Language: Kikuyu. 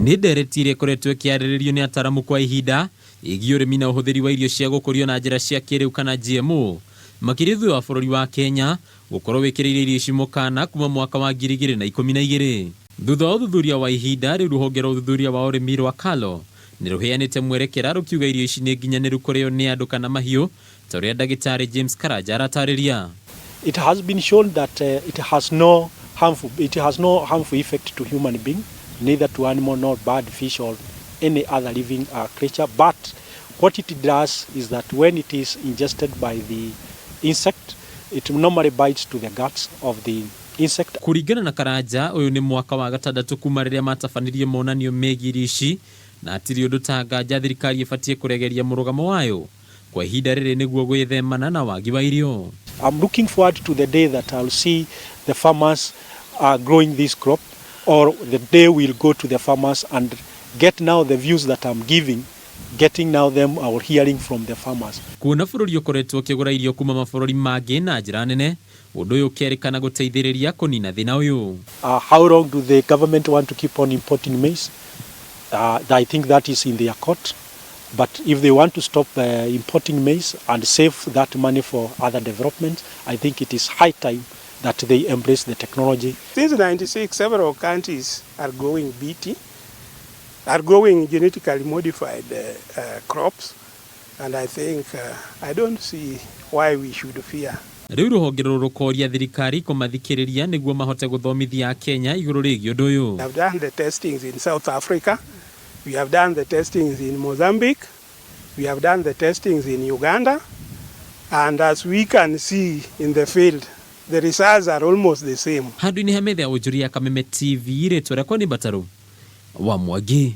Nĩ ndereti ĩrĩa ĩkoretwo ĩkĩarĩrĩrio nĩ ataramu kwa ihinda ĩgiĩ ũrĩmi na ũhũthĩri wa irio cia gũkũrio na njĩra cia kĩrĩu kana GMO, makĩria thutha wa bũrũri wa Kenya gũkorwo wĩkĩrĩire irio ici mũkana kuma mwaka wa 2012. Thutha wa ũthuthuria wa ihinda, rĩu rũhonge rwa ũthuthuria wa ũrĩmi rwa KALRO nĩ rũheanĩte mwerekera rũkiuga irio ici nĩ nginyanĩru kũrĩo nĩ andũ kana mahiũ ta ũrĩa ndagĩtarĩ James Karanja aratarĩria. It has been shown that it has no harmful, it has no harmful effect to human being, neither to animal nor bird, fish or any other living creature. But what it does is that when it is ingested by the insect, it normally bites to the guts of the insect. Kũringana na Karanja, ũyũ nĩ mwaka wa gatandatũ kuma rĩrĩa matabanirie monanio megiĩ irio ici na hatirĩ ũndũ ta nganja thirikari ĩbatiĩ kũregeria mũrũgamo wayo kwa ihinda rĩrĩ nĩguo gwĩthemana na wagi wa irio. I'm looking forward to the day that I'll see the farmers growing this crop, or the day we'll go to the farmers and get now the views that I'm giving, getting now them our hearing from the farmers. Kuona bũrũri ũkoretwo ũkĩgũra irio kuma mabũrũri mangĩ na njĩra nene, ũndũ ũyũ ũkerĩkana gũteithĩrĩria kũnina thĩna ũyũ. How long do the government want to keep on importing maize? I think that is in their court. But if they want to stop importing maize and save that money for other developments, I think it is high time that they embrace the technology. Since 96, several countries are growing BT, are growing genetically modified crops, and I think I don't see why we should fear. Rĩu rũhonge rũrũ rũkoria thirikari kũmathikĩrĩria nĩguo mahote gũthomithia Akenya igũrũ rĩgiĩ ũndũ ũyũ. We have done the testings in South Africa, we have done the testings in Mozambique, we have done the testings in Uganda, and as we can see in the field, the results are almost the same. Handũ-inĩ ha metha ya wonjoria ya Kameme TV, rĩtwa rĩakwa nĩ Mbatarũ wa Mwangi.